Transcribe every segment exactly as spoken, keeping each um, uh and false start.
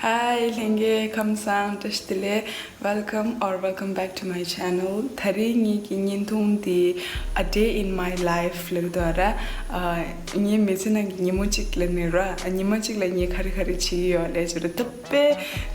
Hi, ལྷན་རྒྱས་ཁམས་བཟང་། བཀྲ་ཤིས་བདེ་ལེགས། Welcome or welcome back to my channel. ད་རེས་ངེད་ཀྱི་བརྙན་ཐུང་འདི་A day in my life ལབ་འདུག་ར། ཨ། ངའི་མི་ཚེ་ནང་གི་ཉིན་མོ་གཅིག་ལབ་ནས་ར། ཨ། ཉི་མ་གཅིག་ལ་ངས་ག་རེ་ག་རེ་བྱེད་ཀྱི་ཡོད་ལབ་བྱས་ར། ད་དཔེ་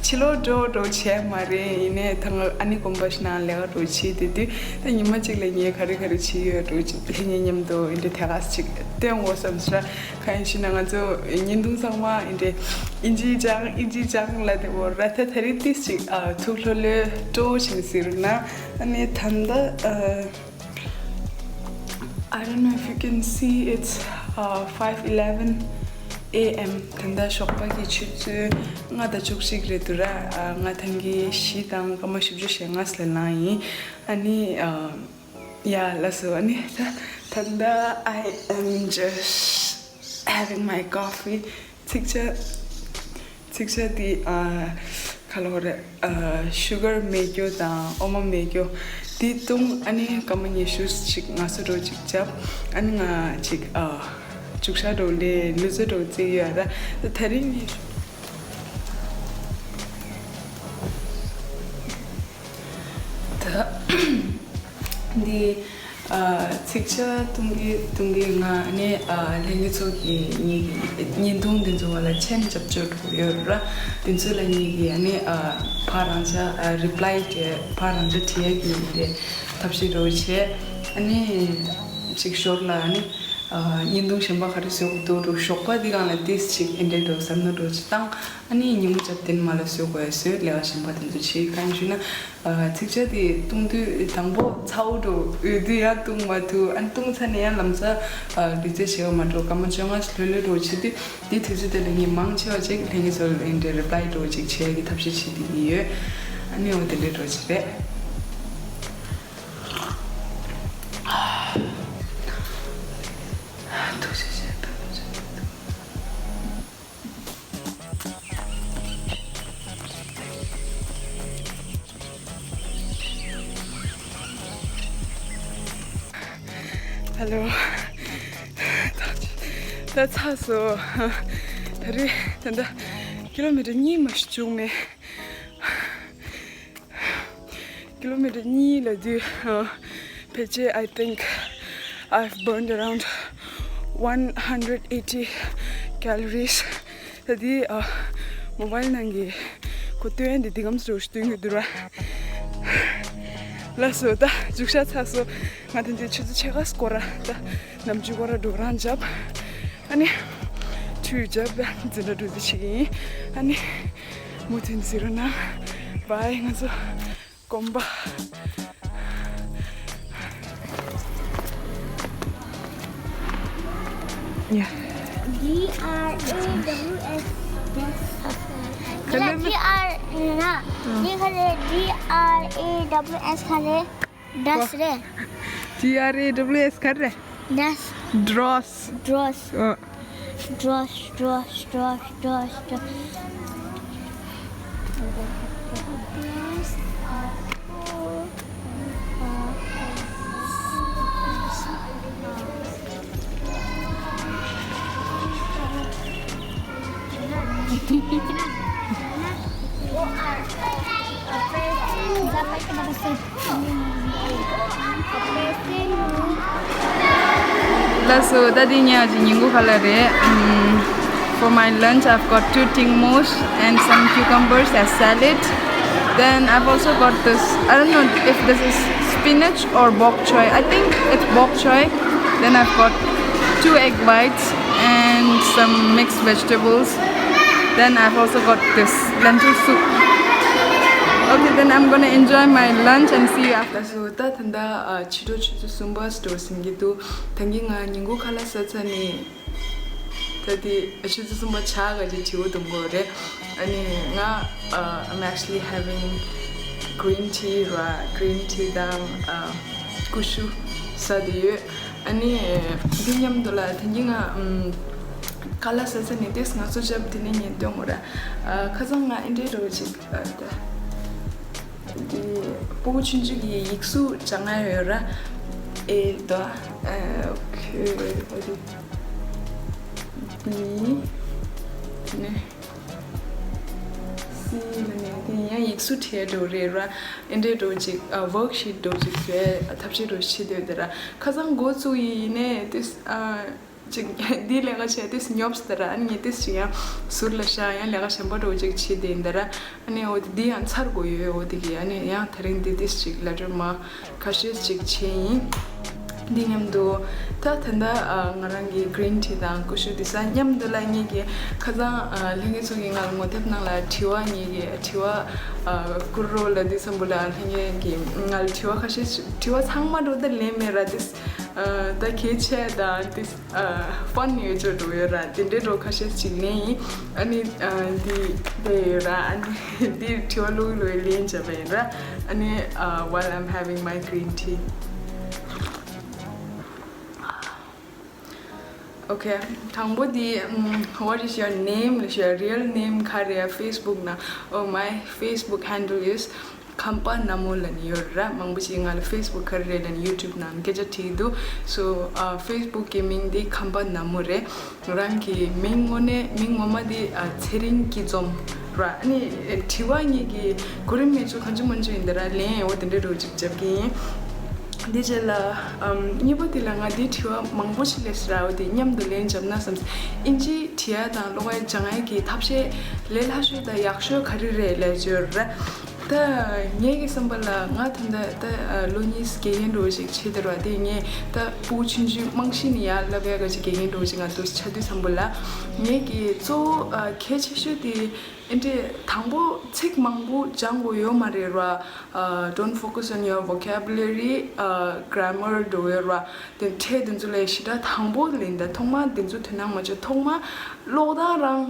ཕྱི་ལོགས་འགྲོ་འགྲོ་བྱས་མ་རེད། ཡིན་ནའི་ད་ང་ཨ་ནེ་དགོན་པ་ཞིག་ནང་ལས་ཀ་འགྲོ་བྱེད་དེ་དུས། ད་ཉི་མ་གཅིག་ལ་ངས་ག་རེ་ག་རེ་བྱེད་ཀྱི་ཡོད་འགྲོ་བྱེད་དེ། ལྷན་རྒྱས་མཉམ་དུ་འདི་འདྲའི་ཐད་ཀ་ཅིག་སྟོན་དགོས་བསམ་སོང་ར། གང་ཡིན་ཞུས་ན་ང་ཚོ་བརྙན་ཐུང་ཚང་མ་འདི་འདྲའི་ཨིན་ཇིའི་སྦྱང་ཨིན་ཇིའི་སྦྱང་ལབ་དེ་འོ་ར། ད་ད་རེས་ཏིས་ཅིག་ཨ། ཐུགས་ལྷོད་ལྷོད་སྤྲོ་བོ་བྱས་ནས་གཟིགས་རོགས་གནང་། ཨ་ནི་ད་ལྟ་ཨ། I don't know if you can see, it's uh, five eleven a.m. ད་ལྟ་ཞོགས་པ་གི་ཆུ་ཚོད་ལྔ་དང་བཅུ་གཅིག་རེད་འདུག་ར། ཨ། ལྔ་དང་གི་བཞི་དང་སྐར་མ་བཞི་བཅུ་ཞེ་ལྔ་ཙམ་ལ་ལངས་ཡིན། ཨ་ནི་ཨ། Yeah, ལགས་སོ། ཨ་ནི་ད་ད་ལྟ་I am just having my coffee. ཚིག་ཇ། ཚིག་ཇ་འདི་ཨ། ག་ལབ་དགོས་རེད། ཨ། ཤུ་གར་མེད་རྒྱུ་དང་འོ་མ་མེད་རྒྱུ་འདི་བཏུང་། ཨ་ནི་སྐར་མ་ཉི་ཤུ་ཅིག་ངལ་གསོ་འདྲ་བོ་ཅིག་བརྒྱབ། ཨ་ནི་ང་ཅིག་ཨ། རྒྱུགས་ཤར་འདྲ་བོ་ལས་ལུས་རྩལ་འདྲ་བོ་རྩེ་གི་ཡོད་ར། ད་ད་རིང་ངས་ད། འདི་ཨ། ཚིག་ཇ་བཏུང་གི་བཏུང་གི་ང་ནི་ཨ། ལྷན་རྒྱས་ཚོ་གི་ངེད་ཀྱི་བརྙན་ཐུང་འདི་ཚོ་བ་ལ་མཆན་རྒྱབ་སྐྱོར་འགྲོ་གི་ཡོད་ར། དེ་ཚོ་ལ་ངེད་ཀྱི་ཨ་ནི་ཨ། ཕར་རང་འཇགས་ཨ། རི་པ་ལའི་དེ་ཕར་རང་འཇགས་བྲིས་ཡ་གི་འདི་ཐབས་ཤེས་འདྲ་བོ་བྱས། ཨ་ནི་ཅིག་ཞོར་ལ་ཨ་ནི་ཨ། བརྙན་ཐུང་གཞན་པ་ག་རེ་བཟོ་དགོས་འདུག་འགྲོ། ཞོགས་པ་འདི་སྒང་ལ་ཏིས་ཅིག་འདི་འདྲའི་འགྲོ་བསམ་བློ་འདྲ་བོ་ཅིག་བཏང་། ཨ་ནི་ཉིན་མོ་རྒྱབ་དེ་ནས་མར་ལ་བཟོ་དགོས་ཡ་བཟོས། ལས་ཀ་གཞན་པ་དེ་ཚོ་བྱས། གང་ཡིན་ཞུས་ན། ཨ། ཚིག་ཇ་དེ་བཏུང་དུས་དང་པོ་ཚ་བོ་འདྲ་བོ། འོ་དེ་ཡང་བཏུང་མ་ཐུབ། ཨ་ནི་བཏུང་ཚར་ནས་ཡང་ལམ་སང་ཨ། ལུས་རྩལ་བྱེད་པ་མ་འགྲོ། སྐར་མ་བཅོ་ལྔ་ལྷོད་ལྷོད་འདྲ་བོ་བྱེད་དུས། དེ་དུས་ཚོད་དེ་ལ་ངས་མང་ཆེ་བ་ཅིག་ལྷན་རྒྱས་ཚོ་ལ་འདི་འདྲའི་རི་པ་ལའི་འདྲ་བོ་ཅིག་བྱེད་ཡ་གི་ཐབས་ཤེས་བྱེད་བསྡད་ཀྱི་ཡོད། ཨ་ནི་འོ་དེ་འདྲའི་འདྲ་བོ་ཅིག་རེད། ཐུགས་རྗེ་ཆེ། ཐུགས་རྗེ་ཆེ། ཧེ་ལོ། ད་ཚར་སོང་། ད་རེས་ད་ལྟ་ཀི་ལོ་མི་ཊར་གཉིས་མ་ཞིག་བྱུང་མེད། ཀི་ལོ་མི་ཊར་གཉིས་ལ་དུས་ཕལ་ཆེར་I think I've burned around one hundred eighty calories. ད་དེ་ཨ། མོ་བཱལ་ནང་གི་གོ་སྟོན་དེ་འདི་གམ་སོ་སྟོན་གྱི་འདུག་ར། ལགས་སོ། ད་རྒྱུགས་ཤར་ཚར་སོང་། ང་དེ་འདྲའི་ཆུ་ཚོད་ཕྱེད་ཀ་སྐོར་ར། ད་ནམ་རྒྱུན་སྐོར་ར་འགྲོ་རང་འཇབ། ཨ་ནི་ཁྲུས་འཇབ་འཛིན་གྲྭ་འགྲོ་རྩིས་བྱེད་ཀྱི་ཡིན། ཨ་ནི་མུ་མཐུད་གཟིགས་རོགས་གནང་། བཱའི། ང་ཚོ་དགོན་པ། Yeah. D R A W S. Yes. Hello. D R, na. D R A W S, hello. Das re. D R A W S ག་རེ། Das. Dross. Dross. ཨ། Dross, dross, dross, dross, dross. ལགས་སོ། ད་འདི་ཉལ་གྱི་ཉིན་གུང་ཁ་ལག་རེད། ཨམ། For my lunch, I've got two ting mos and some cucumbers as salad. Then I've also got this, I don't know if this is spinach or bok choy. I think it's bok choy. Then I've got two egg whites and some mixed vegetables. Then I've also got this lentil soup. Okay, then I'm gonna enjoy my lunch and see you after. ལགས་སོ། ད་ད་ལྟ་ཨ། ཕྱི་དྲོ་ཆུ་ཚོད་གསུམ་པ་འགྲོ་ཟིན་གྱི་འདུག་ད་གིན་ང་ཉིན་གུང་ཁ་ལག་ཟ་ཚར་ནས། ད་དེ་ཆུ་ཚོད་གསུམ་པ་ཇ་ག་ཅིག་བྱེད་དགོས་འདུག་གོ་རེད། ཨ་ནི་ང་ཨ། I'm actually having green tea ར། green tea དང་ཨ། ཀུ་ཤུ་ཟ་བསྡད་ཡོད། ཨ་ནི་འདི་མཉམ་དུ་ལ་ད་གིན་ང་ཨམ། ཁ་ལག་ཟ་ཚར་ནས་ཏོག་ཙམ་ངལ་གསོ་བརྒྱབ། དེ་ནས་ངས་སྟོན་དགོས་ར། ཨ། ཁ་སང་ང་འདི་འདྲ་འདྲ་བོ་ཅིག་ཨ། ད། འདི་སྤུ་གུ་ཆུང་ཆུང་གི་ཡིག་གཟུགས་སྦྱང་ཡ་ཡོད་ར། ཨེ་ད། ཨ། ཨོ་ཁེ། འོ་དེ། འདི་ནས། ནས་དེ་ཡང་ཡིག་གཟུགས་བྲིས་འགྲོ་རེད་ར། ཨེ་འདྲས་འགྲོ་ཅིག་ཝརཀ་ཤིཊ་འགྲོ་ཅིག་བཟོས་ཐབས་ཤེས་འགྲོ་བྱེད་འདོད་དེ་ར། ཁ་སང་འགོ་བཙུགས་ཡིན་ནས་དེ་ཅིག་འདི་ལས་ཀ་བྱས་དེ་ཉོབ་སྟེ་ར། ཨ་ནི་དེ་ཅིག་ཡང་ཟུར་ལ་བཞག་ཡང་ལས་ཀ་གཞན་པ་འགྲོ་ཅིག་བྱེད་དེ་ཡིན་ད་ར། ཨ་ནི་འོ་དེ་འདི་ཡང་ཚར་དགོས་ཡོད། འོ་དེ་གི་ཨ་ནི་ཡང་དེ་རིང་འདི་དེ་ཅིག་ལ་འགྲོ་མ། ཁ་ཤས་ཅིག་བྱས་ཡིན། འདི་མཉམ་དུ་ད་ད་ལྟ་ང་རང་གི་གི་རིན་ཊི་དང་ཀུ་ཤུ་དེ་ས་མཉམ་དུ་ལ་ངེད་ཀྱི་ཁ་སང་ལྷན་རྒྱས་ཚོ་གིས་ང་ལ་ངོ་དེབ་ནང་ལ་དྲི་བ་ངེད་ཀྱི་དྲི་བ་བསྐུར་རོགས་ལབ་དུས་ཙམ་པ་ལ་ལྷན་རྒྱས་ཀྱིས་ང་ལ་དྲི་བ་ཁ་ཤས་དྲི་བ་ཚང་མ་འགྲོ་ད་ལན་མེད་ར། དེ་ད་གལ་ཆེ་དང་དེ་ཕན་ཡོད་ཅོག་འགྲོ་ཡོད་ར། དེ་འདྲའི་འགྲོ་ཁ་ཤས་ཅིག་ལན་ཡིན། ཨ་ནི་འདི་དེ་ཡོད་ར། ཨ་ནི་འདི་དྲི་བ་ལོག་ལོག་ལན་བྱས་པ་ཡིན་ར། ཨ་ནི uh, while I'm having my green tea. Okay, དང་པོ་དེ་um, what is your name? ལ་ཞུ་real name ག་རེ། Facebook ནང་། Oh, my Facebook handle is ཁམས་པ་ནག་མོ་ལབ་ནི་ཡོད་ར། མང་པོ་ཞིག་ང་ལ་Facebook ག་རེ་རེད་ལབ་ནི་YouTube ནང་སྐད་ཆ་དྲིས་འདུག So uh, Facebook གི་མིང་དེ་ཁམས་པ་ནག་མོ་རེད། རང་གི་མིང་དངོས་གནས་མིང་ངོ་མ་དེ་ཚེ་རིང་སྐྱིད་འཛོམས་ར། ཨ་ནི་དྲི་བ་ངེད་ཀྱི་གོ་རིམ་མེད་ཚུལ་གང་ཅི་མང་ཅི་ཡིན་ད་ར། ལན་འོ་དེ་འདྲ་རུ་ཅིག་རྒྱབ་ཀྱི་ཡིན། འདི་རྗེས་ལ་ཨམ་གཉིས་པ་དེ་ལ་ང་འདི་དྲི་བ་མང་པོ་ཞིག་སླེབས་སོང་ར། འོ་དེ་མཉམ་དུ་ལན་རྒྱབ་ན་བསམས། ཨིན་ཇི་བྲིས་ཡ་དང་ཀློག་ཡ་སྦྱང་ཡ་གི་ཐབས་ཤེས་ལས་སླ་ཤོས་དང་ཡག་ཤོས་ག་རེ་རེད་ལབ་བརྗོད་ར། ད་ངེད་ཀྱི་བསམ་པ་ལ་ང་ད་ལྟ་ད་ལོ་གཉིས་དགེ་རྒན་འདྲ་བོ་ཞིག་བྱེད་དེ་ར། དེ་ངས་ད་ཕྲུ་གུ་ཆུང་ཆུང་རྨང་གཞི་ནས་ཡར་བསླབ་ཡ་ག་ཅིག་དགེ་རྒན་འདྲ་བོ་ཞིག་ང་འདུག་ཆ་དུས་ཙམ་པ་ལ་ངེད་ཀྱི་གཙོ་བོ་གལ་ཆེ་ཤོས་དེ་ཨེ་འདྲས་དང་པོ་ཚིག་མང་པོ་སྦྱང་དགོས་ཡོད་མ་རེད་ར། Don't focus on your vocabulary, grammar འདྲ་བོ་ར། དེ་ཕྲད་དེ་ཚོ་ལས་ཞེ་དྲག་དང་པོ་ལེན་ད། ཐོག་མ་དེ་ཚོ་དོ་སྣང་མ་བྱེད། ཐོག་མ་ཀློག་སྟངས་རང་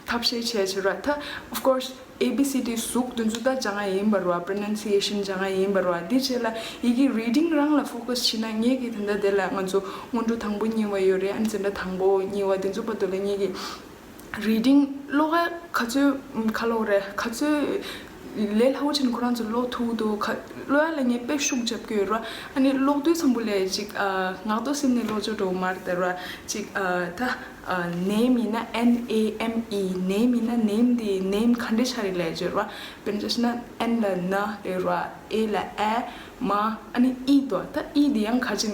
ཐབས་ཤེས་བྱས་བྱེད་ར། ད་of course A B C D གཟུགས་དེ་ཚོ་ད་སྦྱང་ཡ་ཡིན་པ་ར། Pronunciation སྦྱང་ཡ་ཡིན་པ་ར། དེ་རྗེས་ལ་ཡི་གེ་reading རང་ལ་focus བྱེད་ན། ངེད་ཀྱི་ད་ལྟ་དེ་ལ་ང་ཚོ་སྔོན་འགྲོ་དང་པོ་གཉིས་པ་ཡོད་རེད། ཨ་ནི་འཛིན་གྲྭ་དང་པོ་གཉིས་པ་དེ་ཚོ་བར་དུ་ལ་ངེད་ཀྱི་reading ཀློག་ཡ་ག་ཚོད་ཁ་ལོག་རེད། ག་ཚོད་ལས་སླ་བོ་བྱས་ནས་ཁོ་རང་ཚོ་ཀློག་ཐུབ་འདུག་ཀློག་ཡ་ལ་ངས་དཔེ་ཤུགས་རྒྱབ་ཀྱི་ཡོད་ར། ཨ་ནི་ཀློག་དུས་ཙམ་པ་ལ་ཅིག་ངག་ཐོག་སེམས་ནས་ཀློག་ཆོག་འགྲོ་མ་རེད་ད་ར། ཅིག་ད་name ཡིན་ན་N A M E name ཡིན་ན་name དེ་name ག་འདྲ་ཆགས་རེད་ལབ་བརྗོད་ར། དཔེར་ན་ཆ་བཞག་ན་N ལ་ན་ལབ་ར། A ལ་ཨ། མ། ཨ་ནི་ཨི་དོ། ད་ཨི་དེ་ཡང་ག་ཅིག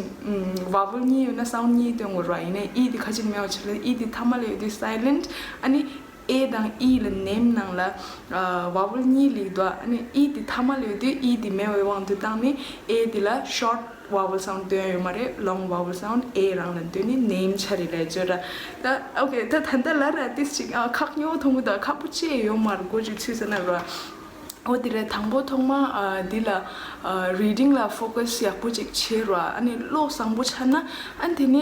vowel གཉིས་ཡོད་ན་sound གཉིས་སྟོན་དགོས་ར། ཡིན་ནའི་ཨི་དེ་ག་ཅིག་མེད་པ་ཆགས་ལ། ཨི་དེ་ཐ་མ་ལ་ཡོད་དུས་silent། ཨ་ནི་A དང་E ལ་name ནང་ལ་vowel གཉིས་ལེགས་འདུག་ཨ་ནི་E དེ་ཐ་མ་ལ་ཡོད་དུས་E དེ་མེད་པའི་དབང་དུ་བཏང་ནས་A དེ་ལ་short vowel sound སྟོན་ཡོད་མ་རེད། long vowel sound A རང་ལ་སྟོན་ནས་name ཆགས་རེད་ལབ་བརྗོད་ར། ད་okay ད་ད་ལྟ་ལ་ར་ཏིས་ཅིག་ཨ་ཁག་ཉོ་མཐོང་གི་ད་ཁག་པོ་ཅི་ཡོད་མ་རེད། གོ་ཅིག་ཚུལ་ཟེར་ན་ར། འོ་དེ་རེད། དང་པོ་ཐོག་མ་འདི་ལ་reading ལ་focus ཡག་པོ་ཅིག་བྱེད་ར། ཨ་ནི་ཀློག་བཟང་པོ་ཆགས་ན་ཨ་ནི་དེ་ནས་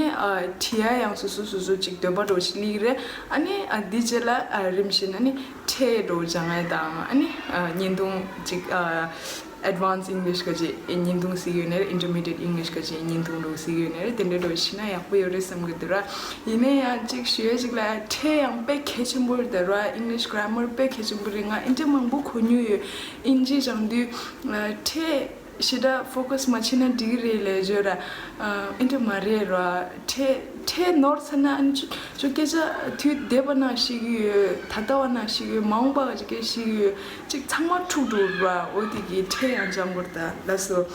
བྲིས་ཡ་ཡང་སོ་སོ་སོ་སོ་ཅིག་འདོད་པ་འདྲ་བོ་ཅིག་སླེབས་ཀྱི་རེད། ཨ་ནི་འདི་རྗེས་ལ་རིམ་བཞིན་ཨ་ནི་ཕྲད་འདྲ་བོ་སྦྱང་ཡ་དང་། ཨ་ནི་བརྙན་ཐུང་ཅིག་advance English ག་ཅིག་བརྙན་ཐུང་གཟིགས་ཡོད་ན་རེད། Intermediate English ག་ཅིག་བརྙན་ཐུང་འདྲ་བོ་གཟིགས་ཡོད་ན་རེད། དེ་འདྲ་འདྲ་བོ་བྱས་ན་ཡག་པོ་ཡོད་རེད་བསམ་གི་འདུག་ར། ཡིན་ན་ཡང་ཅིག་ཞུ་ཡ་ཅིག་ལ་ཕྲད་ཡང་དཔེ་གལ་ཆེན་པོ་རེད་ད་ར། English grammar དཔེ་གལ་ཆེན་པོ་རེད། ང་ཨིན་དྲ་མང་པོ་གོ་མྱོང་ཡོད། ཨིན་ཇི་སྦྱང་དུས་ཕྲད་ཞེ་དྲག་focus མ་བྱས་ན་འགྲིག་གི་རེད་ལབ་བརྗོད་ར། ཨིན་དྲ་མ་རེད་ར། ཕྲད་ཕྲད་ནོར་ཚར་ན་ཨ་ནི་ཅོ་ཅོ་སྐད་ཆ་དུས་འདས་པ་ནང་ཤེས་ཀྱི་ཡོད། ད་ལྟ་བ་ནང་ཤེས་ཀྱི་ཡོད། མ་འོངས་པ་ག་ཅིག་སྐད་ཤེས་ཀྱི་ཡོད། ཅིག་ཚང་མ་འཁྲུག་འགྲོ་ར། འོ་དེ་གི་ཕྲད་ཡང་སྦྱང་དགོས་རེད་ད་ལགས་སོ།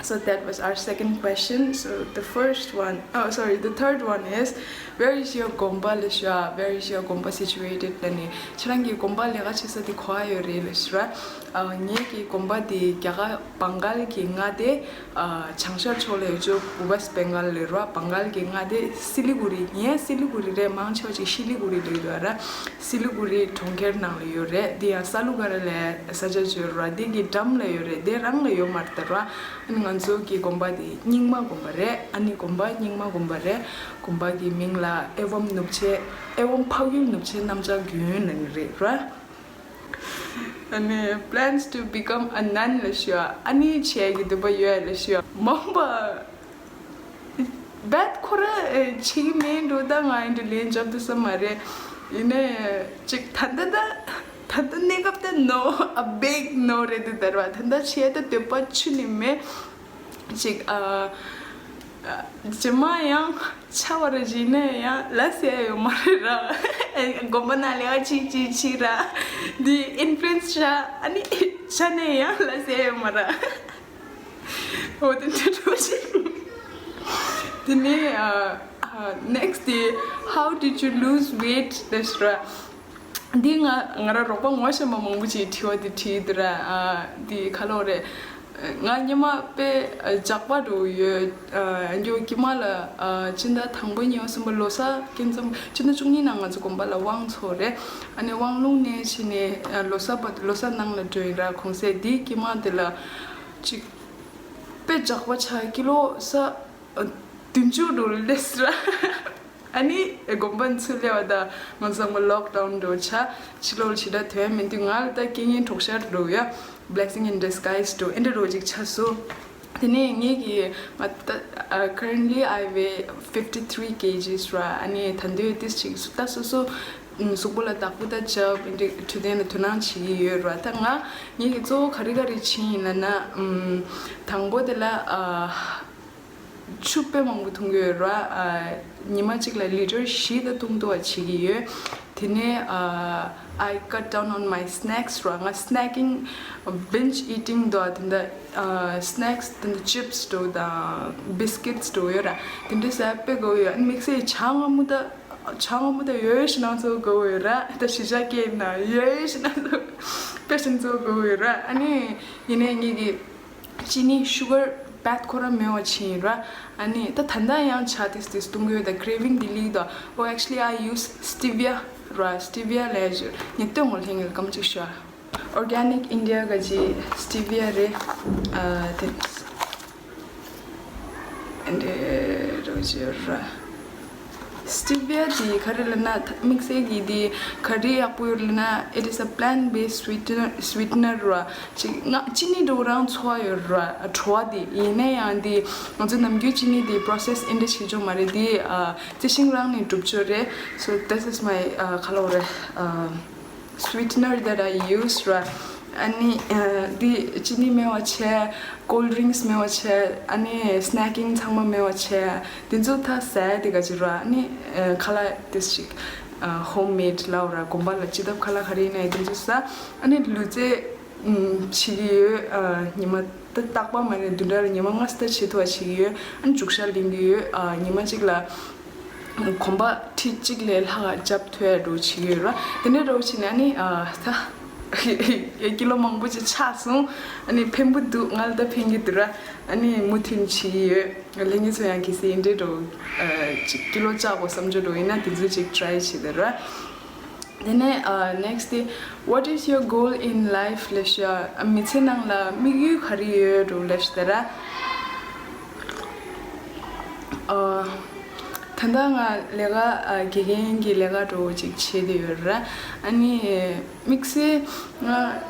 So that was our second question. So the first one, oh sorry, the third one is, where is your དགོན་པ་ལབ་ཤག Where is your དགོན་པ situated ལབ་ནི་ཁྱེད་རང་གི་དགོན་པ་ལས་ཀ་བྱེད་ས་དེ་ག་པར་ཡོད་རེད་ལབ་ཤག་ར། ངེད་ཀྱི་དགོན་པ་དེ་རྒྱ་གར་བང་གལ་གྱི་མངའ་སྡེ་བྱང་ཤར་ཕྱོགས་ལ་ཡོད་ཅོག West Bengal ལབ་ར། བང་གལ་གྱི་མངའ་སྡེ་སི་ལི་གུ་རི། ངས་སི་ལི་གུ་རི་རེད། མང་ཆེ་བ་ཅིག་ཤི་ལི་གུ་རི་ལབ་ཡོད་ར། སི་ལི་གུ་རི་གྲོང་ཁྱེར་ནང་ལ་ཡོད་རེད། དེ་ཡང་ས་ལུ་ག་ར་ལ་ས་ཆ་བརྗོད་ར། དེ་གི་འགྲམ་ལ་ཡོད་རེད། དེ་རང་ལ་ཡོད་མ་རེད་ད་ར། ཨ་ནི་ང་ཚོ་གི་དགོན་པ་དེ་རྙིང་མ་དགོན་པ་རེད། ཨ་ནི་དགོན་པ་རྙིང་མ་དགོན་པ་རེད། དགོན་པ་གི་མིང་ལ་ཨེ་ཝམ་ནུབ་ཆེ་ཨེ་ཝམ་འཕགས་ཡུལ་ནུབ་ཆེ་གནམ་ལྕགས་དགོན་ལབ་ནི་རེད་ར། ཨ་ནི་plans to become a nun ལབ་ཤག་ཨ་ནི་བྱེད་ཀྱི་འདོད་པ་ཡོད་ལབ་ཤག་མ་འོངས་པ་བད་ཁོ་ར་བྱེད་ཀྱི་མེད་འགྲོ། ད་ང་ཨེ་འདྲ་ལན་འཇོག་ཐུབ་ས་མ་རེད། ཡིན་ནའི་ཅིག་ད་ལྟ་ད་ད་ལྟ་གནས་སྐབས་ད་no, a big no རེད་འདུག་ད་ར། ད་ལྟ་བྱེད་ད་འདོད་པ་ཆུ་ནས་མེད། ཅིག་ཨ་ རྗེས་མ་ཡང་ཆ་བ་ར་བྱིན་ནས་ཡང་ལ་ཟེར་ཡོད་མ་རེད་ར། དགོན་པ་ནང་ལས་ཀ་ཅིག་ཅིག་ཅིག་ར། འདི་ཨིན་ཕུ་ལུ་ཨེན་སི་བྱ། ཨ་ནི་བྱ་ནས་ཡང་ལ་ཟེར་ཡོད་མ་ར། འོ་དེ་འདྲ་འགྲོ་ཅིག་དེ་ནས next day, how did you lose weight? ལབ་ཤག་ར། འདི་ང་ང་ར་རོགས་པ་ངོ་ཤེས་པ་མང་པོ་ཅིག་དྲི་བ་འདི་དྲིས་འདུག་ར། ཨ། འདི་ག་ལབ་རེད། ང་སྔོན་མ་དཔེ་ཨ་འཇགས་པ་འདྲ་ཡོད། ཨ། འདི་དཀྱིལ་མ་ལ་ཨ་སྤྱི་ཟླ་དང་པོ་གཉིས་པ་གསུམ་པ་ལོ་གསར་སྐབས་མཚམས་སྤྱི་ཟླ་བཅུ་གཉིས་ནང་ང་ཚོ་དགོན་པ་ལ་དབང་ཚོགས་རེད། ཨ་ནི་དབང་ལུང་ནས་ཕྱིན་ནས་ཨ་ལོ་གསར་བར་དུ་ལོ་གསར་ནང་ལ་འགྲོ་ཡིན་ར། གུང་སེང་འདི་དཀྱིལ་མ་འདི་ལ་ཅིག་དཔེ་འཇགས་པ་ཆགས། ཀི་ལོ་ས་ཨ་བདུན་ཅུ་འདྲ་སླེབས་ར། ཨ་ནི་དགོན་པ་ཚུར་སླེབས་པ་དང་ང་ཚོ་ཚང་མ་ལོག་ཌའུན་འགྲོ་ཆགས། ཕྱི་ལོགས་ལ་ཞེ་དྲག་ཐོན་མི་འདུག་ང་ལ་ད་རྐྱེན་ངན་གྲོགས་ཤར་འགྲོ་ཡ། Blessing in disguise འགྲོ། ཨེ་འདྲ་འགྲོ་ཅིག་ཆགས་སོང་། དེ་ནས་ངེད་ཀྱི་ང་ད་ཨ་currently I weigh fifty three kgs ར། ཨ་ནི་ད་དུང་ཏིས་ཅིག་ད་སོ་སོ་གཟུགས་པོ་ལ་བདག་པོ་ད་རྒྱབ། ཨེ་འདྲ་འཕྲོད་བསྟེན་ལ་དོ་སྣང་བྱེད་ཀྱི་ཡོད་ར། ད་ང་ངེད་ཀྱི་གཙོ་བོ་ག་རེ་ག་རེ་བྱེད་ཡིན་ལབ་ན། ཨམ། དང་པོ་དེ་ལ་ཨ། ཆུ་དཔེ་མང་པོ་འཐུང་གི་ཡོད་ར། ཨ། ཉི་མ་གཅིག་ལ་ལི་ཊར་བཞི་དང་བཏུང་ཐུབ་པ་བྱེད་ཀྱི་ཡོད། དེ་ནས་ཨ། I cut down on my snacks ར། ང་snacking, binge eating འདྲ་དེ་འདྲ། ཨ། snacks དེ་འདྲ་chips འདྲ་དང་biscuits འདྲ་ཡོད་ར། དེ་འདྲ་ཟ་དཔེ་དགའ་བོ་ཡོད། ཨ་ནི་དམིགས་བསལ་ཇ་མངར་མོ་ད་ཇ་མངར་མོ་ད་ཡོད་ཞེ་ན་ཚོ་དགའ་བོ་ཡོད་ར། ད་གཞིས་ཆགས་སྐྱེས་ན་ཡོད་ཞེ་ན་ཚོ་དཔེ་ཞེ་ན་ཚོ་དགའ་བོ་ཡོད་ར། ཨ་ནི་ཡིན་ནའི་ངེད་ཀྱི་ཅི་ནི་sugar bad ཁོ་རང་མེད་པ་བྱས་ཡིན་ར། ཨ་ནི་ད་ད་ལྟ་ཡང་ཇ་ཏིས་ཏིས་བཏུང་གི་ཡོད། ད་craving དེ་སླེབས་འདུག Oh, actually, I use stevia ར། stevia ལབ་ཡ་ཅིག་ངས་སྟོན་གོ། ལྷན་རྒྱས་སྐར་མ་གཅིག་ཤོག Organic India གི་stevia རེད། ཨ། དེ་འདྲ་རོ་ཅི་ར། Stevia དེ་ག་རེ་ལབ་ན། ད་དམིགས་བསལ་གྱི་དེ་ག་རེ་ཡག་པོ་ཡོད་ལབ་ན། It is a plant based sweetener, sweetener ར། ཅིག་ང་ཅི་ནི་འདྲ་བོ་རང་ཚོར་བ་ཡོད་ར། བྲོ་བ་དེ། ཡིན་ན་ཡང་དེ་ང་ཚོ་ནམ་རྒྱུན་ཅི་ནི་དེ་process ཨེ་འདྲ་བྱེད་ཆོག་མ་རེད། དེ་ཨ་རྩི་ཤིང་རང་ནས་གྲུབ་ཆོག་རེད། So this is my ཨ་ག་ལབ་རེད། ཨ། sweetener that I use ར། ཨ་ནི་ཨ་འདི་ཅི་ནི་མེད་པ་བྱས། cold drinks མེད་པ་བྱས། ཨ་ནི་snacking ཚང་མ་མེད་པ་བྱས། དེ་ཚོ་ད་ཟས་དེ་ག་ཅི་ར། ཨ་ནི་ཨ་ཁ་ལག་དེ་ཞིག་ཨ་home made ལབ་ར། དགོན་པ་ལ་སྤྱི་ཐབ་ཁ་ལག་ག་རེ་ཡིན་ན་དེ་ཚོ་ཟ། ཨ་ནི་ལུས་རྩལ་ཨུམ་བྱེད་ཀྱི་ཡོད། ཨ་ཉི་མ་ད་རྟག་པར་མ་ནས་བདུན་ཕྲག་ལ་ཉི་མ་ལྔ་ཙམ་ད་བྱེད་ཐུབ་པ་བྱེད་ཀྱི་ཡོད། ཨ་ནི་རྒྱུག་ཤར་ལེན་གྱི་ཡོད། ཨ་ཉི་མ་གཅིག་ལ་གོམ་པ་ཁྲི་གཅིག་ལས་ལྷག་རྒྱབ་ཐུབ་ཡ་འདྲ་བོ་བྱེད་ཀྱི་ཡོད་ར། དེ་འདྲ་འདྲ་བོ་བྱས་ནས་ཨ་ནི་ཨ་ད་ཀི་ལོ་མང་པོ་ཅིག་ཆག་སོང་། ཨ་ནི་ཕན་པོ་འདུག་ང་ལ་ད་ཕན་གྱི་འདུག་ར། ཨ་ནི་མུ་མཐུད་བྱེད་ཀྱི་ཡོད། ལྷན་རྒྱས་ཚོ་ཡང་གལ་སྲིད་འདི་འདྲ་འདྲ་བོ་ཨ་ཅིག་ཀི་ལོ་བཅག་དགོས་བསམ་རྒྱུ་འདྲ་བོ་ཡིན་ན་དེ་ཚོ་ཅིག་try བྱེད་དེ་ར། དེ་ནས་ཨ་next དེ། What is your goal in life? ལབ་ཤག་ཨ་མི་ཚེ་ནང་ལ་དམིགས་ཡུལ་ག་རེ་ཡོད་འདྲ་བོ་ལབ་ཤག་ད་ར། ཨ་ད་ལྟ་ང་ལས་ཀ་ཨ་དགེ་རྒན་གྱི་ལས་ཀ་འདྲ་བོ་ཅིག་བྱེད་དེ་ཡོད་ར། ཨ་ནི་དམིགས་བསལ་ང་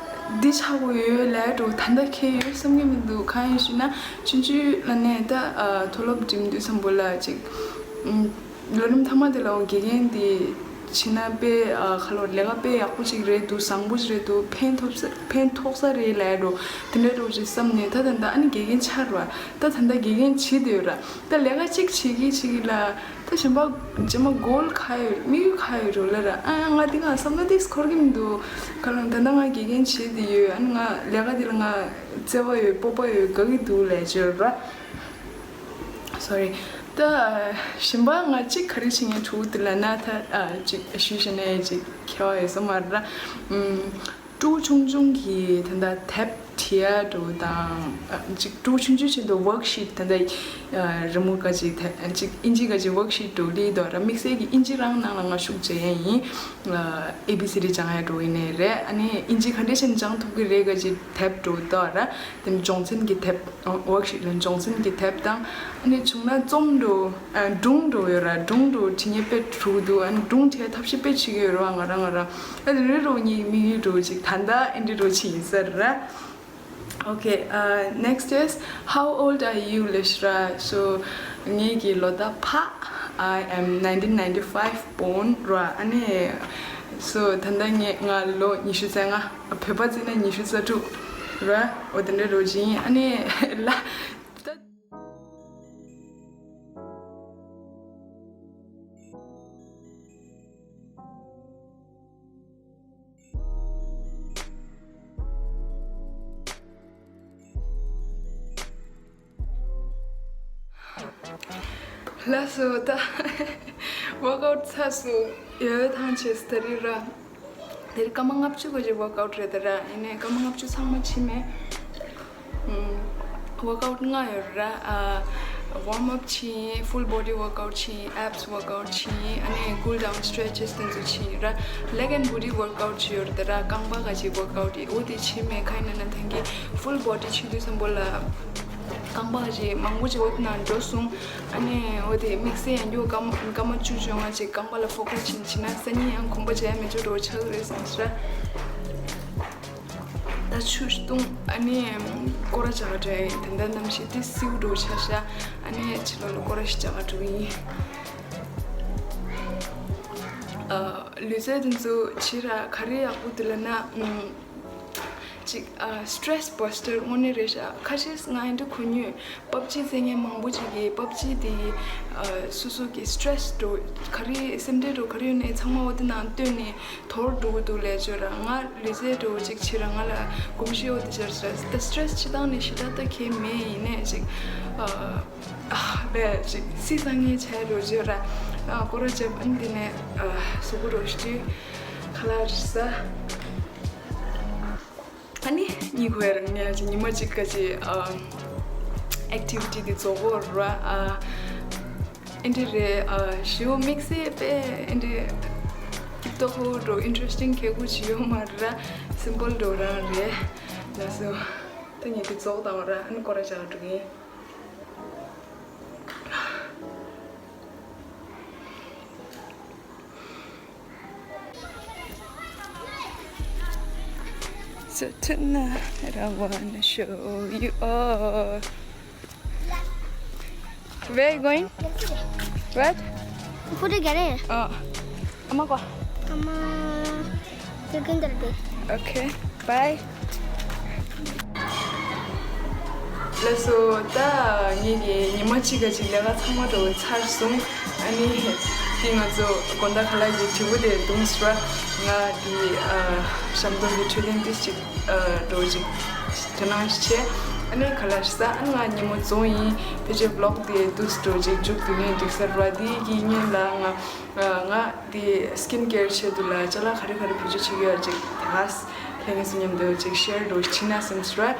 འདི་ཆགས་དགོས་ཡོད་ལབ་འདྲ་བོ་ད་ལྟ་ཁེལ་ཡོད་བསམ་གྱི་མི་འདུག་གང་ཡིན་ཞུས་ན་ཆུང་ཆུང་ལ་ནས་ད་ཨ་མཐོ་སློབ་འགྲིམ་དུས་ཙམ་པོ་ལ་ཅིག་ཨུམ། ལོ་རིམ་མཐའ་མ་དེ་ལ་འོ་དགེ་རྒན་དེ་བྱས་ན་དཔེ་ཨ་ཁ་ལོ་ལས་ཀ་དཔེ་ཡག་པོ་ཅིག་རེད་འདུག་བཟང་པོ་ཅིག་རེད་འདུག་ཕན་ཐོགས་ས་ཕན་ཐོགས་ས་རེད་ལབ་འདྲ་བོ་དེ་འདྲ་འདྲ་བོ་ཅིག་བསམ་ནས། ད་ད་ད་ཨ་ནི་དགེ་རྒན་ཆགས་ར། ད་ད་ད་དགེ་རྒན་བྱེད་བསྡད་ཡོད་ར། ད་ལས་ཀ་གཅིག་བྱེད་ཀྱི་བྱེད་ཀྱི་ལ་ད་གཞན་པ་རྗེས་མ་goal ག་ཡོད། དམིགས་ཡུལ་ག་ཡོད་འགྲོ་ལ་ར། ཨ་ང་འདི་ང་བསམ་བློ་འདི་འཁོར་གྱི་མི་འདུག་ཁ་ལོ་ད་ད་ང་དགེ་རྒན་བྱེད་བསྡད་ཡོད། ཨ་ནི་ང་ལས་ཀ་འདི་ལ་ང་བརྩེ་བ་ཡོད། སྤོབས་པ་ཡོད། དགའ་གི་འདུག་ལབ་བྱས་ར། Sorry། ད་གཞན་པ་ང་གཅིག་ག་རེ་བྱེད་མཁན་འདུག་དེ་ལབ་ན། ད་ཨ་གཅིག་ཞུས་བྱས་ནས་གཅིག་ཁྱད་པར་ཡོད་ས་མ་རེད། ཨམ། ཕྲུ་གུ་ཆུང་ཆུང་གི་ད་ལྟ་དེབ་བྲིས་ཡ་འདྲ་བོ་དང་། ཨ་གཅིག་ཕྲུ་གུ་ཆུང་ཆུང་བྱེད་དུས་worksheet ད་ལྟ་ཨ་རི་མོ་ག་ཅིག་དེབ་གཅིག་ཨིན་ཇི་ག་ཅིག་worksheet འདྲ་བོ་ལི་དོ་ར། དམིགས་བསལ་གྱི་ཨིན་ཇི་རང་ནང་ལ་ང་ཤུགས་རྒྱག་ཡ་ཡིན། ཨ་A B C D སྦྱང་ཡ་འདྲ་བོ་ཡིན་ནའི་རེད། ཨ་ནི་ཨིན་ཇི་ག་འདྲ་བྱས་ནས་སྦྱང་ཐུབ་ཀྱི་རེད་ག་ཅིག་དེབ་འདྲ་བོ་དོ་ར། དེ་ནས་སྦྱོང་ཚན་གྱི་དེབ། worksheet ལ་སྦྱོང་ཚན་གྱི་དེབ་དང་། ཨ་ནི་བྱུང་ན་རྩོམ་འདྲ་བོ། ཨ་སྒྲུང་འདྲ་བོ་ཡོད་ར། སྒྲུང་འདྲ་བོ་འབྲི་མཁན་དཔེ་འདུག་འདུག་ཨ་ནི་སྒྲུང་འབྲི་ཐབས་ཤེས་དཔེ་བྱེད་ཀྱི་ཡོད་ར། ང་རང་ང་རང་ཨ་ནི་རེ་རོ་ངའི་དམིགས་ཡུལ་འདྲ་བོ་ཅིག་ད་ལྟ་ཨེ་འདྲ་འདྲ་བོ་ཅིག་ཡིན་ས་ར། Okay, uh, next is, how old are you? ལབ་ཤག་ར། So ངེད་ཀྱི་ལོ་ཟླ་ཕག I am nineteen ninety-five born ར། ཨ་ནི་so ད་ལྟ་ངས་ང་ལོ་ཉི་ཤུ་རྩ་ལྔ། བོད་པ་བརྩིས་ན་ཉི་ཤུ་རྩ་དྲུག་ར། འོ་དེ་འདྲ་འདྲ་བོ་ཅིག་ཡིན། ཨ་ནི་ལ། ལགས་སོ། ད་ཝོག་ཨའུཊ་ཚར་སོང་། ཡོ་ཡོ་ཐང་ཆད་སོང་ད་རེས་ར། དེ་རིང་སྐར་མ་ལྔ་བཅུ་ག་ཅིག་ཝོག་ཨའུཊ་རེད་ད་ར། ཡིན་ནའི་སྐར་མ་ལྔ་བཅུ་ཚང་མ་ཕྱིན་མེད། ཝོག་ཨའུཊ་ལྔ་ཡོད་ར། ཨ། ཝོམ་ཨབ་ཕྱིན། ཕུལ་བོ་ཌི་ཝོག་ཨའུཊ་ཕྱིན། ཨེབ་སི་ཝོག་ཨའུཊ་ཕྱིན། ཨ་ནི་ཀུལ་ཌའུན་སི་ཊེ་ཆི་དེ་ཚོ་ཕྱིན་ར། ལེག་ཨེན་བུ་ཊི་ཝོག་ཨའུཊ་ཅིག་ཡོད་ར་ད་ར། རྐང་པ་ག་ཅིག་ཝོག་ཨའུཊ་ཡིན། འོ་དེ་ཕྱིན་མེད། ག་ཡིན་ན་ད་གིན་ཕུལ་བོ་ཌི་ཕྱིན་དུས་ཙམ་པོ་ལ། རྐང་པ་ག་ཅིག་མང་པོ་ཅིག་འོ་དེ་ནང་འགྲོ་སོང་། ཨ་ནི་འོ་དེ་དམིགས་བསལ་ཡང་རྒྱུ་སྐར་མ་སྐར་མ་བཅུ་བཅོ་ལྔ་ཅིག་རྐང་པ་ལ་ཕོ་ཀ་སི་བྱིན་བྱིན་ན་སང་ཉིན་ཡང་གོམ་པ་བྱས་མེད་ཆོག་འགྲོ་ཆགས་རེད་བསམ་སོང་ར། ད་ཆུ་བཏུང་། ཨ་ནི་སྐོར་ར་རྒྱག་ག་འགྲོ་ཡིན། དེ་འདྲ་གནམ་གཤིས་དེ་སེའུ་འགྲོ་ཆགས་ཤག་ཨ་ནི་ཕྱི་ལོགས་ལ་སྐོར་ར་ཞིག་རྒྱག་ག་འགྲོ་གི་ཡིན། ཨ། ལུས་རྩལ་དེ་ཚོ་བྱེད་ར་ག་རེ་ཡག་པོ་འདུག་ལབ་ན། ཨམ། ཅིག་ཨ། སི་ཊེ་རེ་སི་བ་སི་ཊར་དངོས་གནས་རེད་ཤག་ཁ་ཤས་ང་ཡིན་དུས་གོ་མྱོང་། པབ་ཇི་རྩེད་མཁན་མང་པོ་ཅིག་གིས་པབ་ཇི་དེ། ཨ། སོ་སོ་གི་སི་ཊེ་རེ་སི་འགྲོ་ག་རེ་སེམས་ཁྲལ་འགྲོ་ག་རེ་ཡོད་ནའི་ཚང་མ་འོ་དེ་ནང་བཏོན་ནས་དོར་འགྲོ་གི་འདུག་ལབ་བརྗོད་ར། ང་ལུས་རྩལ་འགྲོ་ཅིག་བྱེད་ར་ང་ལ་གོམས་གཤིས་འོ་དེ་སྦྱར་ས་ད་སི་ཊེ་རེ་སི་ཕྱི་ཐག་ནས་ཞེ་དྲག་ད་གལ་མེད། ཡིན་ནའི་ཅིག་ཨ། ཨ། བས་ཅིག་སི་སང་ངེ་ཆ་རོ་བརྗོད་ར། ཨ། སྐོར་ར་རྒྱབ། ཨ་ནི་དེ་ནས་ཨ། གཟུགས་པོ་རོ་ཞིག་ཁ་ལག་རིག་ས། ཨ་ནི་གཉིད་ཁུག་ཡ་རང་ཉལ་གྱི། ཉི་མ་གཅིག་ག་ཅིག་ཨ། ཨེག་ཊི་བི་ཊི་འདི་རྫོགས་གོ་ར། ཨ། ཨེ་འདྲ་རེད། ཨ། ཞེ་པོ་དམིགས་བསལ་དཔེ་ཨེ་འདྲ་སྐྱིད་ཏོག་ཧོ་འགྲོ་ཨིན་ཊི་རེ་སི་ཊིང་གི་གུ་ཅི་ཡོད་མ་རེད་ར། སིམ་པལ་འགྲོ་རང་རེད། ལགས་སོ། ད་ངས་འདི་རྫོགས་བཏང་བ་ར། ཨ་ནི་སྐོར་ར་རྒྱག་འགྲོ་གི་ཡིན། So tonight I wanna show you all. Where you going? What? Photo get it? Oh, I'm gonna go. Come on. You're going there. Okay. Bye. ལགས་སོ། ད་ངེད་ཀྱི་ཉི་མ་གཅིག་ག་ཅིག་ལས་ཀ་ཚང་མ་འགྲོ་ཚར་སོང་། ཨ་ནི་དེ་ང་ཚོ་དགོང་དག་ཁ་ལག་གི་དྲི་བ་དེ་བརྡུངས་སོང་། ང་དེ་ཨ། ཞབས་འདོན་གྱི་འཕྲོད་བསྟེན་ཏིས་ཅིག་ཨ། འགྲོ་ཅིག་དོ་སྣང་ཞིག་བྱས། ཨ་ནི་ཁ་ལག་ཞིག་ཟ། ཨ་ནི་ང་ཉིན་མོ་རྫོང་ཡིན། ཕལ་ཆེར་བི་ལོག་དེ་དུས་འགྲོ་ཅིག་མཇུག་བསྡུ་ནས་འགྲིག་ས་རེད་པ། དེ་གི་སྔོན་ལ་ང་ང་དེ་སི་ཀིན་ཀེར་ཆེད་དུ་ལ་ཅ་ལག་ག་རེ་ག་རེ་བེད་སྤྱོད་བྱེད་ཀྱི་ཡོད་ཅིག་དེ་ག་ལྷན་རྒྱས་ཚོ་མཉམ་དུ་ཅིག་ཤེར་འགྲོ་བྱེད་ན་བསམ་སོང་།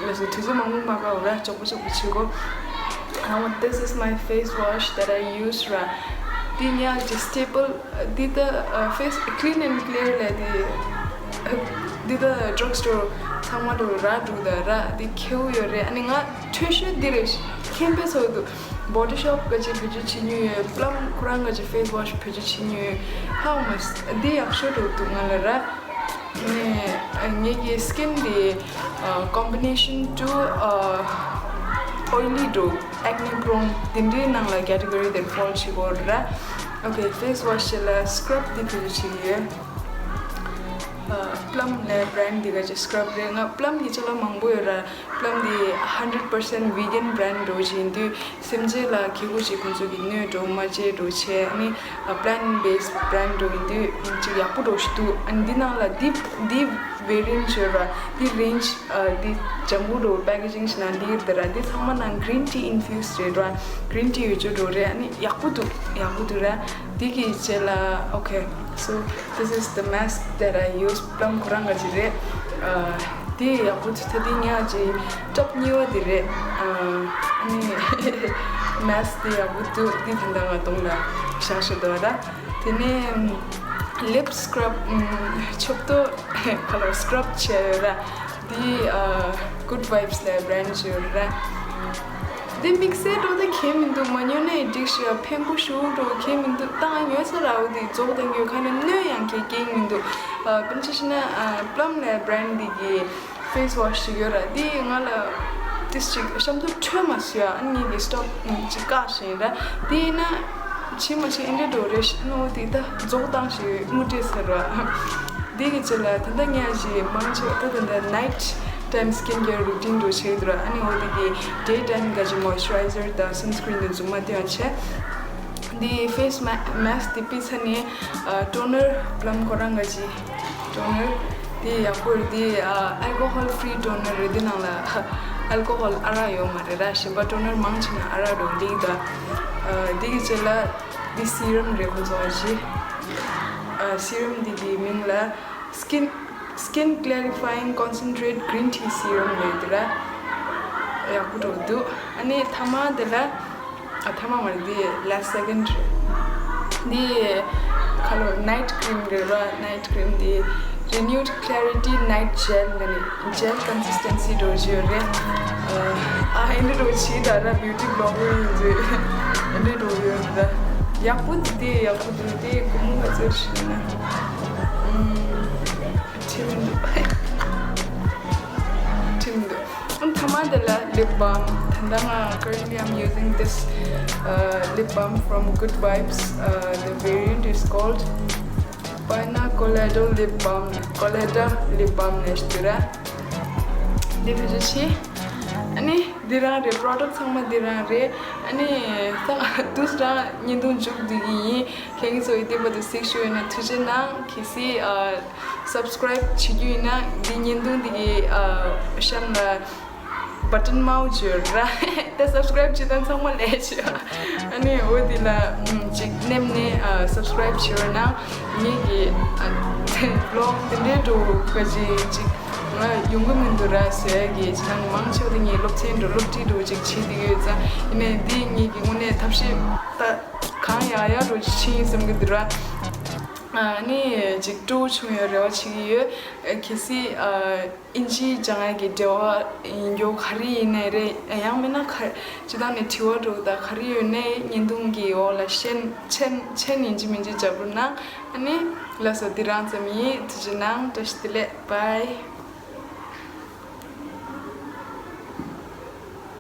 ལགས་སོ། དུས་ཚོད་མང་པོ་མ་བཀག་ར། མགྱོགས་པོ་མགྱོགས་པོ་བྱེད་དགོས། ཨ། This is my face wash that I use ར། འདི་ཉག་ཅིག་སི་ཊེ་པལ། འདི་ད་ཨ། Face Clean and Clear ལབ་དེ། འདི་ད་ཌྲག་སི་ཊོར་ཚང་མ་འགྲོ་ར་འགྲོ་ད་ར། འདི་ཁེའུ་ཡོད་རེད། ཨ་ནི་ང་འཕྲོད་བཤད་འདི་རེད། མཁྱེན་པའི་ཚོགས་འདུ། Body Shop ག་ཅིག་བེད་སྤྱོད་བྱེད་མྱོང་ཡོད། པི་ལམ་ཁོ་རང་ག་ཅིག་ཕེ་སི་ཝོཤ་བེད་སྤྱོད་བྱེད་མྱོང་ཡོད། ཧའུ་མ་འདི་ཡག་ཤོས་འགྲོ་འདུག་ང་ལ་ར། ངས་ངེད་ཀྱི་སི་ཀིན་འདི་ཨ། Combination to ཨ། Oily འགྲོ། Acne prone འདི་འདྲའི་ནང་ལ་ཀེ་ཊི་གོ་རི་དེར་ཕོལ་བྱེད་དགོས་ར། Okay, face wash བྱེད་ལ་སི་ཀྲབ་འདི་བེད་སྤྱོད་བྱེད་ཀྱི་ཡོད། ཨ། པི་ལམ་ལབ་བྷི་རེན་ཌི་འདི་ག་ཅིག་སི་ཀྲབ་རེད། ང་པི་ལམ་གྱི་ཅ་ལག་མང་པོ་ཡོད་ར། པི་ལམ་འདི་hundred percent vegan brand འགྲོ་བཞིན་དུས། སེམས་ཅན་ལ་གི་གུ་ཅིག་ཁོང་ཚོ་གི་སྣོད་འགྲོ་མ་བྱེད་འགྲོ་བྱས། ཨ་ནི་plant based brand འགྲོ་ཡིན་དུས་ཅིག་ཡག་པོ་འགྲོ་ཞིག་འདུག་ཨ་ནི་འདི་ནང་ལ་འདི་འདི་variant བྱོས་ར། འདི་རེན་ཇི་ཨ། འདི་ལྗང་གུ་འགྲོ་པེ་ཀེ་ཇིང་ཞིག་ནང་འདི་ཡོད་ར། འདི་ཚང་མ་ནང་green tea infused རེད་ར། Green tea ཡོད་ཅོ་འགྲོ་རེད། ཨ་ནི་ཡག་པོ་འདུག་ཡག་པོ་འདུག་ར། འདི་གི་རྗེས་ལ། Okay, so this is the mask that I use. པི་ལམ་ཁོ་རང་ག་ཅིག་རེད། ཨ། དེ་ཡག་པོ་འདུག་ད་དེ་ཉག་ཅིག་སི་ཀྲབ་གཉིས་པ་དེ་རེད། ཨ། ཨ་ནི་མེ་སི་ཀི་དེ་ཡག་པོ་འདུག་དེ་ད་ལྟ་ང་གདོང་ལ་བཞག་བཞག་འདུག་ར། དེ་ནས་ལིབ་སི་ཀྲབ། ཨམ། ཆབ་ཏོ་ཁ་ལ་སི་ཀྲབ་བྱས་ཡོད་ར། དེ་ཨ། Good Vibes ལབ་བྷི་རེན་ཌི་ཡོད་ར། འདི་དམིགས་བསལ་འགྲོ་ད་གལ་མི་འདུག་མ་ཉོས་ནའི་འགྲིག་ཤག་ཕན་པོ་ཞུ་འགྲོ་གལ་མི་འདུག་ད་ང་ཉོས་ཚར་ར། འོ་དེ་རྫོགས་བཏང་རྒྱུ་ཁ་ནས་སྣོད་ཡང་གལ་གལ་མི་འདུག་ཨ། དཔེར་ན་ཆ་བཞག་ན། ཨ། པི་ལམ་ལབ་བྷི་རེན་ཌི་འདི་གི་ཕེ་སི་ཝོཤ་ཞིག་ཡོད་ར། འདི་ང་ལ་ཏིས་ཅིག་ཤམ་དུ་འཕྲོད་མ་སོང་ཡ། ཨ་ནི་ངེད་ཀྱི་སི་ཊོག་ཅིག་བཀག་བཞིན་ར། འདི་ཡིན་ན་ཕྱིན་མ་ཕྱིན་ཨེ་འདྲ་འགྲོ་རེད་ཤག་ཨ་ནི་འོ་དེ་ད་རྫོགས་བཏང་ཞིག་དངུལ་སྤྲད་ཟེར་ར། འདི་གི་ཆེད་ལ་ད་ལྟ་ངས་ཞིག་མང་ཆེ་བ་ད་ད་ལྟ་night time skin care routine འགྲོ་བྱེད་འདུག་ར། ཨ་ནི་འོ་དེ་གི་day time ག་ཅིག་མོ་ཨིས་ཅར་ཡ་ཛར་དང་སན་སི་ཀི་རིན་དེ་ཚོ་མ་སྟོན་བྱས། འདི་ཕེ་སི་མེ་སི་ཀི་འདི་ཕུད་ཚར་ནས། ཨ། ཊོ་ནར། པི་ལམ་ཁོ་རང་ག་ཅིག་ཊོ་ནར་འདི་ཡག་པོ་རེད། འདི་ཨ། alcohol free toner རེད། འདི་ནང་ལ་ ཨལ་ཀོ་ཧོལ་ཨ་རག་ཡོད་མ་རེད་ར། གཞན་པ་ཊོ་ནར་མང་ཆེ་ན་ཨ་རག་རུ་འདི་ད། འདི་གི་རྗེས་ལ་འདི་སི་རམ་རེད། ཁོ་ཚོ་བ་ཞིག་སི་རམ་འདི་གི་མིང་ལ་skin skin clarifying concentrate green tea serum རེད་འདི་ར། ཡག་པོ་འགྲོ་འདུག་ཨ་ནི་ཐ་མ་དེ་ལ། ཨ་ཐ་མ་མ་རེད། འདི་last second རེད། འདི་ཁ་ལོ་night cream རེད་ར། night cream འདི་renewed clarity night gel ནི་gel consistency འགྲོ་བཞིན་ཡོད་རེད། ཨ་ཨེ་འདྲ་འགྲོ་ཕྱི་ད་ར་beauty blogger ཡིན་ཟེར། ཨེ་འདྲ་འགྲོ་ཡོད་རེད། ཡག་པོ་འདུག་དེ་ཡག་པོ་འདུག་དེ་སྒོར་མོ་ག་ཚོད་ཞིག་ན། ཁྲིམས་འདུག་ཁྲིམས་འདུག་ཨ་ཐ་མ་དེ་ལ་lip balm། ད་ལྟ་ང་currently I'm using this uh, lip balm from Good Vibes. Uh, the variant is called Pina Colada lip balm. Colada lip balm ནས་ཞུ་ར། འདི་བེད་སྤྱོད་བྱེད། ཨ་ནི་འདི་རང་རེད། product ཚང་མ་འདི་རང་རེད། ཨ་ནི་ད་དུས་རང་བརྙན་ཐུང་མཇུག་བསྡུ་གི་ཡིན། ཁྱེད་ཚོ་ཡི་དེ་བར་དུ་གཟིགས་ཞུ་ཡོད་ན་ཐུགས་རྗེ་གནང་། གལ་སྲིད་ཨ་subscribe བྱེད་རྒྱུ་ཡིན་ན་འདི་བརྙན་ཐུང་འདི་གི་ཨ་གཤམ་ལ་button དམར་པོ་བྱོས་ར། ད་subscribe བྱེད་སྟངས་ཚང་མ་ལས་བྱོས། ཨ་ནི་འོ་འདི་ལ་ཨུམ་ཅིག་མནན་ནས་ཨ་subscribe བྱེད་རོགས་གནང་། ངེད་ཀྱི་ཨ་vlog དེ་འདྲའི་འགྲོ་ག་ཅིག་ཅིག་ང་ཡོང་གི་མི་འདུག་ར་ཟེར་གི་ཅིག་ནང་མང་ཆེ་བ་དེ་ངས་སློབ་ཚན་འགྲོ་སློབ་ཁྲིད་འགྲོ་ཅིག་བྱེད་བསྡད་ཡོད་ཙང་། ཡིན་ནའི་འདི་ངེད་ཀྱི་དངོས་གནས་ཐབས་ཤེས་ད་གང་ཡག་ཡག་འགྲོ་ཅིག་ཕྱིན་ཡིན་བསམ་གི་འདུག་ར། ཨ་ནི་ཅིག་སྤྲོ་བོ་བྱུང་ཡོད་རེ་བ་བྱེད་ཀྱི་ཡོད། ཨ་གལ་སྲིད་ཨ་ཨིན་ཇི་སྦྱང་ཡག་གི་འབྲེལ་བ་ཡིན་རྒྱུ་ག་རེ་ཡིན་ནའི་རེད། ཡང་མིན་ན་ག་སྤྱི་བཏང་ནས་དྲི་བ་འདྲ་བོ་ད་ག་རེ་ཡོད་ནའི་བརྙན་ཐུང་གི་འོག་ལ་མཆན་མཆན་མཆན་ཡིན་གཅིག་མིན་གཅིག་རྒྱབ་རོགས་གནང་། ཨ་ནི་ལགས་སོ། འདི་རང་ཙམ་ཡིན། ཐུགས་རྗེ་གནང་། བཀྲ་ཤིས་བདེ་ལེགས། bye།